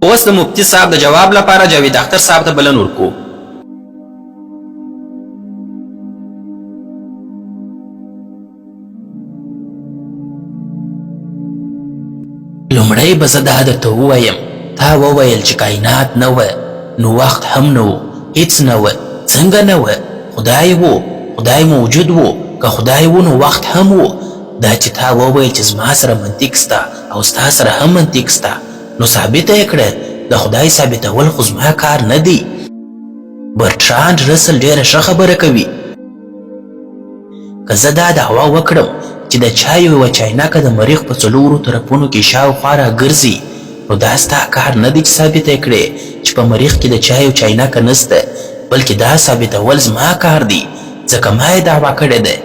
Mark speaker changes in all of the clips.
Speaker 1: اوس د مفتي صاحب د جواب لپاره جاوید اختر صاحب ته بلنه ورکوو.
Speaker 2: لومړی به زه دا درته ووایم، تا وویل چې کاینات نه وه، نو وخت هم نه و، هیڅ نه وه، څنګه نه وه؟ خدای و، خدای موجود و، که خدای و نو وخت هم و. دا چې تا وویل چې زما سره منطق سته او ستا سره هم منطق سته، نو ثابته یې کړه، د خدای ثابتول خو زما کار نه دی. برټرانډ رسل ډېره ښه خبره کوي. که زه دا دعوه وکړم چې د چایو یوه چاینکه د مریخ په څلورو طرفونو کې شاوخوا راګرځي، نو دا ستا کار نه دی چې ثابته یې کړې چې په مریخ کې د چایو چاینکه نشته، بلکې دا ثابتول زما کار دی، ځکه ما یې دعوه کړې ده.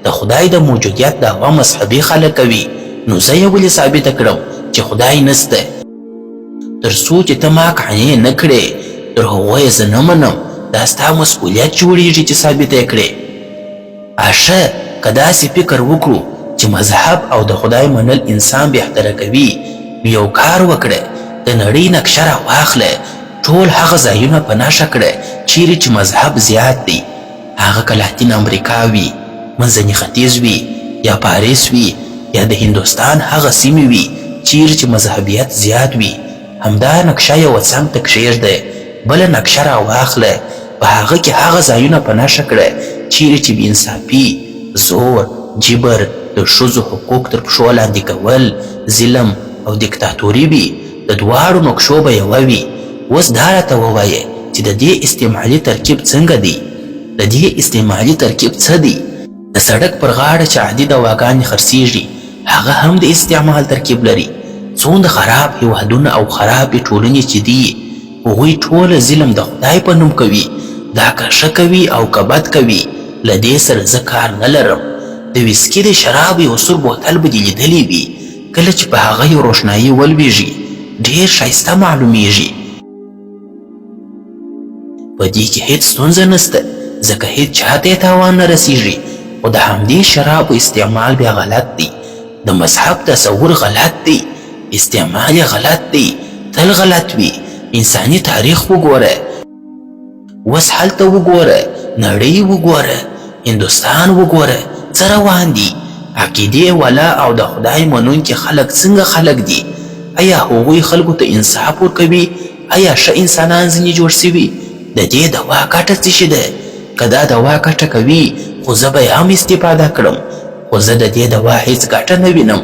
Speaker 2: د خدای د موجودیت دعوه مذهبي خلک کوي، نو زه یې ولې ثابته کړم چې خدای نشته؟ تر څو چې ته ما قانع نه کړې، تر هغو یې زه نه منم، دا ستا مسؤلیت جوړېږي چې ثابته یې کړې. ښه، که داسې فکر وکړو چې مذهب او د خدای منل انسان بهتره کوي، نو یو کار وکړه، د نړۍ نقشه راواخله، ټول هغه ځایونه په نښه کړه چیرې چې مذهب زیات دی، هغه که لاتینه امریکا وي، منځني ختیځ وي، یا پاریس وي، یا د هندوستان هغه سیمې وي چیرې چې مذهبیت زیات وي، همدا نقشه یوه څنګ ته کښېږده، بله نقشه راواخله، په هغه کې هغه ځایونه په نښه کړه چیرې چې بې انصافي، زور، جبر، د ښځو حقوق تر پښو لاندې کول، ظلم او دیکتاتوري وي، د دواړو نقشو به یوه وي. اوس دا راته ووایه چې د دې استعمالي ترکیب څنګه دی؟ د دې استعمالي ترکیب څه دی؟ د سړک پر غاړه چې عادي دواګانې خرڅېږي هغه هم د استعمال ترکیب لري. څومره خراب هېوادونه او خرابې ټولنې چې دي هغوی ټوله ظلم د خدای په نوم کوي، دا که ښه کوي او که بد کوي له دې سره زه کار نه لرم. د ویسکي د شرابو یو سور بوتل به دې لیدلی وي، کله چې په هغه یو روښنايي ولوېږي ډېر ښایسته معلومېږي. په دې کې هېڅ ستونزه نشته، ځکه هېڅ چا ته یې تاوان نه رسېږي، خو د همدې شرابو استعمال بیا غلط دی، د مذهب تصور غلط دی، استعمال یې غلط دی، تل غلط وي، انساني تاریخ وګوره. اوس هلته وګوره، نړۍ وګوره، هندوستان وګوره، څه روان دي؟ عقیدې والا او د خدای منونکي خلک څنګه خلک دي؟ ایا هغوی خلکو ته انصاف ورکوي؟ ایا ښه انسانان ځینې جوړ شوي؟ د دې دوا ګټه څه شي ده؟ که دا دوا ګټه کوي خو زه به یې هم استفاده کړم، خو زه د دې دوا هیڅ ګټه نه وینم.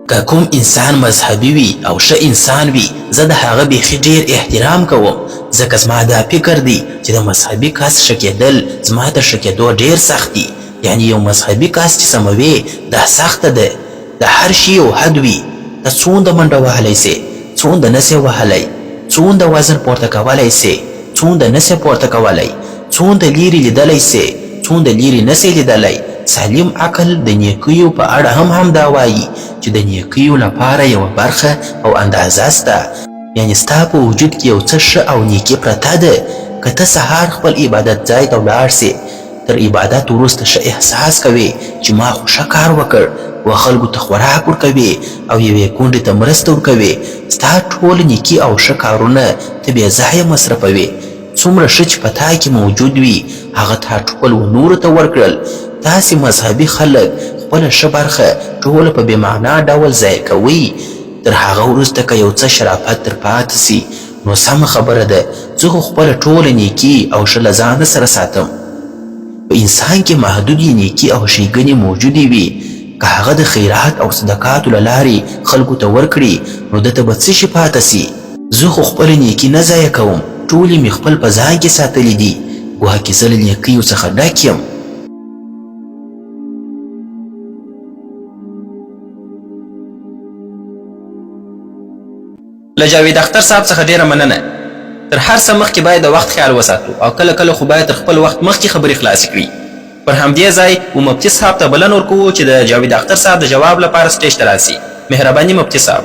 Speaker 2: که کوم انسان مذهبي وي او ښه انسان وي زه د هغه بیخي ډیر احترام کوم، ځکه زما دا فکر دی چې د مذهبي کس ښه کیدل زما تر ښه کیدو ډیر سخت دي، یعنې یو مذهبي کس چې سموې دا سخته ده، د هر شي یو حد وي، ته څونده منډه وهلی سې، څونده نه سې وهلی، څونده وزن پورته کولی سې، څونده نه سې پورته کولی، څونده لیرې لیدلی سې، څونده لیرې نه سې لیدلی، سالم عقل د نیکیو په اړه هم همدا وایي چې د نیکیو لپاره یوه برخه او اندازه سته، یعنې ستا په وجود کې یو څه ښه او نیکي پرته ده، که ته سهار خپل عبادت ځای ته ولاړ سې، تر عبادت وروسته ښه احساس کوې چې ما خو ښه کار وکړ، و خلکو ته خوراک ورکوې او یوې کونډې ته مرسته ورکوې، ستا ټوله نیکي او ښه کارونه ته بې ځایه مصرفوې، څومره ښه چې په تا کې موجود وي هغه تا ټول و نورو ته ورکړل، تاسې مذهبي خلک خپله ښه برخه ټوله په بې معنا ډول ضایع کوئ، تر هغه وروسته که یو څه شرافت در پاتې شي نو سمه خبره ده، زه خو خپله ټوله نیکي او ښه له ځانه سره ساتم. په انسان کې محدودې نیکي او ښېګنې موجودې وي، که هغه د خیرات او صدقاتو له لارې خلکو ته ورکړي نو ده ته به څه شي پاته شي؟ زه خو خپله نیکي نه ضایع کوم، ټولې مې خپل په ځان کې ساتلې دي، ګواکې زه له نیکیو څخه ډک یم.
Speaker 1: له جاوید اختر صاحب څخه ډېره مننه. تر هر څه مخکې باید د وخت خیال وساتو او کله کله خو باید تر خپل وخت مخکې خبرې خلاصې کړي. پر همدې ځای و مفتي صاحب ته بلنه ورکوو چې د جاوید اختر صاحب د جواب لپاره سټیج ته راسي. مهرباني مفتي صاحب.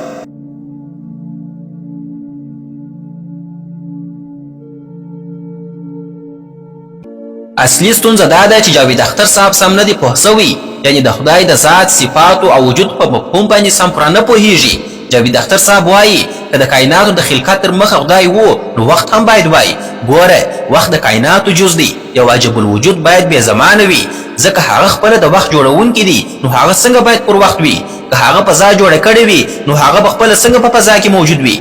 Speaker 1: اصلي ستونزه دا ده چې جاوید اختر صاحب سم نه دی پوه شوی، یعنې د خدای د ذات، صفاتو او وجود په مفهوم باندې سم پوره نه پوهیږي. جاوید اختر صاحب وايي که د کایناتو د خلقت تر مخه خدای وو نو وخت هم باید وای. ګوره وخت د کایناتو جز دی، یو واجب الوجود باید بې زمانه وي، ځکه هغه خپله د وخت جوړونکي دي نو هغه څنګه باید پر وخت وي؟ که هغه فضا جوړه کړې وي نو هغه به خپله څنګه په فضا کې موجود وي؟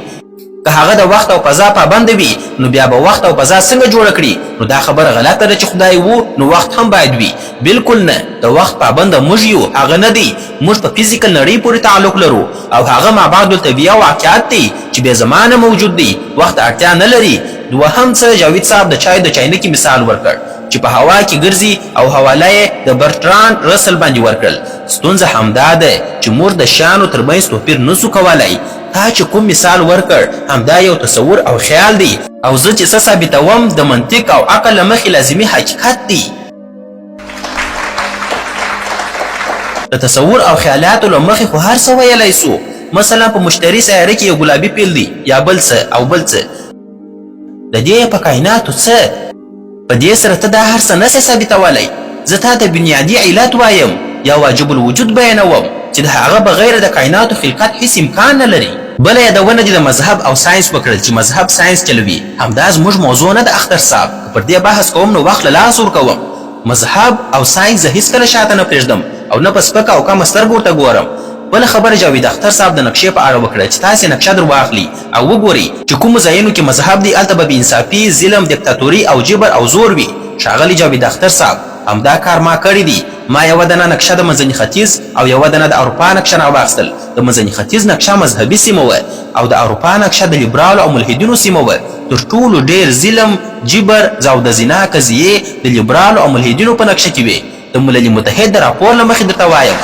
Speaker 1: که هغه د وخت او فضا پابند وي نو بیا به وخت او فضا څنګه جوړه کړي؟ نو دا خبره غلطه ده چې خدای وو نو وخت هم باید وي. بلکل نه، د وخت پابند موږ یو، هغه نه دی. موږ په فزیکل نړۍ پورې تعلق لرو او هغه مابعد الطبیعه واقعیت دی چې بې زمانه موجود دی، وخت ته اړتیا نه لري. دوهم څه، جاوید صاحب د چایو د چاینکې مثال ورکړ چې په هوا کې ګرځي او حواله یې د برټرانډ رسل باندې ورکړل. ستونزه همدا ده چې موږ د شیانو ترمنځ توپیر نشو کولای. تا چې کوم مثال ورکړ همدا یو تصور او خیال دی او زه چې څه ثابتوم د منطق او عقل له مخې لازمي حقیقت دی. د تصور او خیالاتو له مخې خو هر څه ویلای سو. مثلا په مشتري سیاره کې یو ګلابي پیل دی یا بل څه او بل څه. د دې په کایناتو څه؟ په دې سره ته دا هر څه نه سې ثابتولی. زه تا ته بنیادي علت وایم یا واجب الوجود بیانوم چې د هغه بغیر د کایناتو خلقت هیڅ امکان نه لري. بله یادونه دې د مذهب او ساینس وکړل چې مذهب ساینس چلوي. همدا زموږ موضوع نه ده اختر صاحب. که پر دې بحث کوم نو وخت له لاسه ورکوم. مذهب او ساینس زه هیڅکله شاته نه پریږدم او نه په سپکه او کمه سترګه ورته ګورم. بله خبره جاوید اختر صاحب د نقشې په اړه وکړه چې تاسې نقشه در واخلي او وګورئ چې کومو ځایونو کې مذهب دی هلته به بې انصافي، ظلم، دیکتاتوري او جبر او زور وي. ښاغلی جاوید اختر صاحب! همدا کار ما کړی دی. ما یوه دنه نقشه د منځني ختیځ او یوه دنه د اروپا نقشه راواخیستل. د منځني ختیځ نقشه مذهبي سیمه وه او د اروپا نقشه د لیبرالو او ملحدینو سیمه وه. تر ټولو ډېر ظلم، جبر، او د زنا قضیې د لیبرالو او ملحدینو په نقشه کې وې. د ملل متحد د راپور له مخې درته وایم.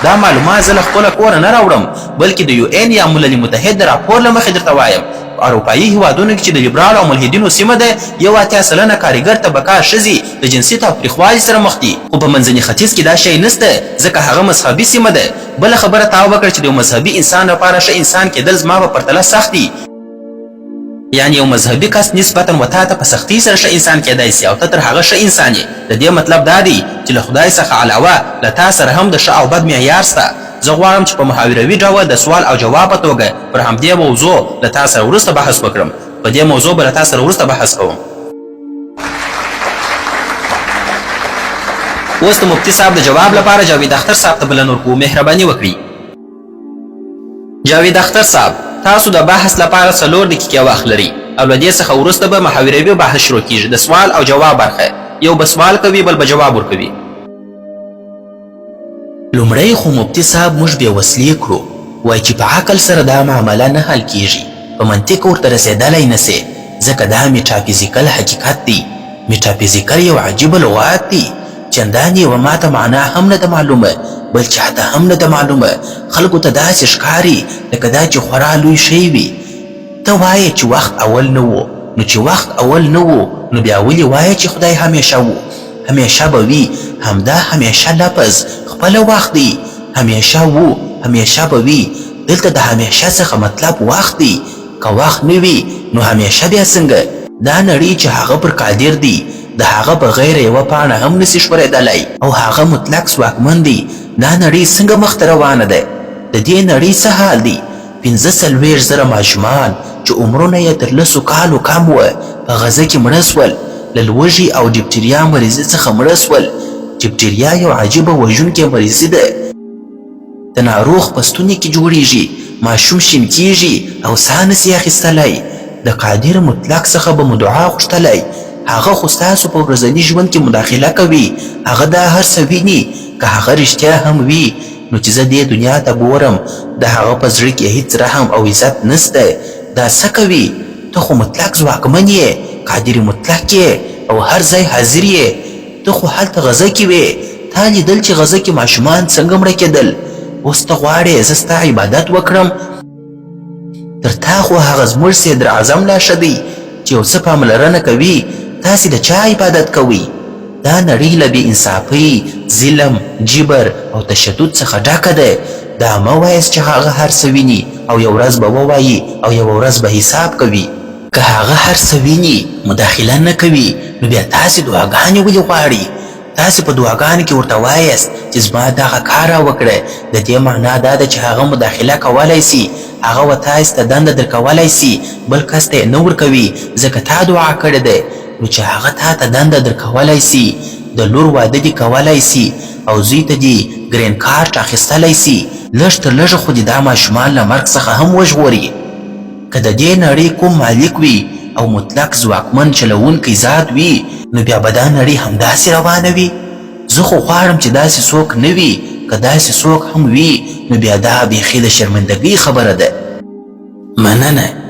Speaker 1: دا معلومات زه له خپله کوره نه راوړم، بلکې د یو این یا ملل متحد د راپور له مخې درته وایم. په اروپايي هېوادونو کې چې د لیبرالو او ملحدینو سیمه ده، 81% کاریګر طبقه ښځې د جنسي تاوتریخوالي سره مخ دي. خو په منځني ختیځ کې دا شی نشته، ځکه هغه مذهبي سیمه ده. بله خبره تا وکړه چې د یو مذهبي انسان لپاره ښه انسان کېدل زما په پرتله سخت دي. یعنې یو مذهبي کس نسبتاً و تاته په سختۍ سره ښه انسان کېدای شي او ته تر هغه ښه انسان یې. د دې مطلب دا دی چې له خدای څخه علاوه له تا سره هم د ښه او بد معیار شته. زه غواړم چې په محاوروي ډول د سوال او جواب په توګه پر همدې موضوع له تا سره وروسته بحث وکړم. په دې موضوع به له تا سره وروسته بحث کوم. اوس د مفتي صاحب د جواب لپاره جاوید اختر صاحب ته بلنه ورکوو، مهرباني وکړي. جاوید اختر صاحب، تاسو د بحث لپاره څلور دقیقې وخت لرئ او له دې څخه وروسته به محاوروي بحث شروع کیږي، د سوال او جواب برخه، یو به سوال کوي بل به جواب ورکوي.
Speaker 2: لومړی خو مفتي صاحب موږ بې وسلې کړو، وایي چې په عقل سره دا معامله نه حل کیږي، په منطق ورته رسیدلی نه شې، ځکه دا میټافزیکل حقیقت دی، میټافزیکل یو عجیبه لغات دی، چندانې یوه ماته معنا هم نه ده معلومه، بل چاته هم نه ده معلومه، خلکو ته داسې ښکاري لکه دا چې خورا لوی شی وي. ته وایې چې وخت اول نه و، نو چې وخت اول نه و، نو بیا ولې وایې چې خدای همېشه و؟ همېشه به وي، همدا همېشه لفظ خپله وخت دی، همېشه و، همېشه به وي، دلته د همېشه څخه مطلب وخت دی، که وخت نه وي نو همېشه بیا څنګه؟ دا نړۍ چې هغه پر قادر دی، د هغه بغیر یوه پاڼه هم نسي ښورېدلای او هغه مطلق ځواکمن دی، دا نړۍ څنګه مخته روانه ده؟ د دې نړۍ څه حال دی؟ 45 زره ماشومان چې عمرونه یې تر لسو کالو کم وه، په غزه کې مړه شول، له لوږې او ډیپټریا مریضي څخه مړه شول. ډیپټریا یو عجیبه وژونکې مریضي ده. د ناروغ په ستوني کې جوړیږي، ماشوم شین کیږي او ساه نسي اخیستلای. د قادر مطلق څخه به مو دعا غوښتلای، هغه خو ستاسو په ورځني ژوند کې مداخله کوي، هغه دا هر څه ویني، که هغه رښتیا هم وي، نو چې زه دې دنیا ته ګورم، د هغه په زړه کې هیڅ رحم او عزت نشته، دا څه کوي؟ ته خو مطلق ځواکمن یې، قادر مطلق یې او هر ځای حاضر یې. ته خو هلته غزه کې وې، تا لیدل چې غزه کې ماشومان څنګه مړه کېدل، اوس ته غواړې زه ستا عبادت وکړم؟ تر تا خو هغه زموږ صدراعظم لا ښه دی چې یو څه پاملرنه کوي، تاسې د چا عبادت کوئ؟ دا نړۍ له بې انصافۍ، ظلم، جبر او تشدد څخه ډکه ده، دا مه وایاست چې هغه هر څه ویني او یو ورځ به ووایي او یوه ورځ به حساب کوي. که هغه هر څه ویني، مداخله نه کوي، نو بیا تاسې دعاګانې ولې غواړئ؟ تاسې په دعاګانو کې ورته وایاست چې زما دغه کار را وکړه، د دې معنا دا ده چې هغه مداخله کولای شي، هغه و تاسې ته دنده درکولای شي، بل کس ته یې نه ورکوي، ځکه تا دعا کړې ده، نو چې هغه تا ته دنده درکولای شي، د لور واده دې کولای شي او زوی ته دې ګرین کارت اخیستلای شي، لږ تر لږه خو دې دا ماشومان له مرګ څخه هم وژغوري. که د دې نړۍ کوم مالک وي او مطلق ځواکمن چلوونکی ذات وي، نو بیا به دا نړۍ همداسې روانه وي؟ زه خو غواړم چې داسې څوک نه وي، که داسې څوک هم وي، نو بیا دا بیخي د شرمندګۍ خبره ده. مننه.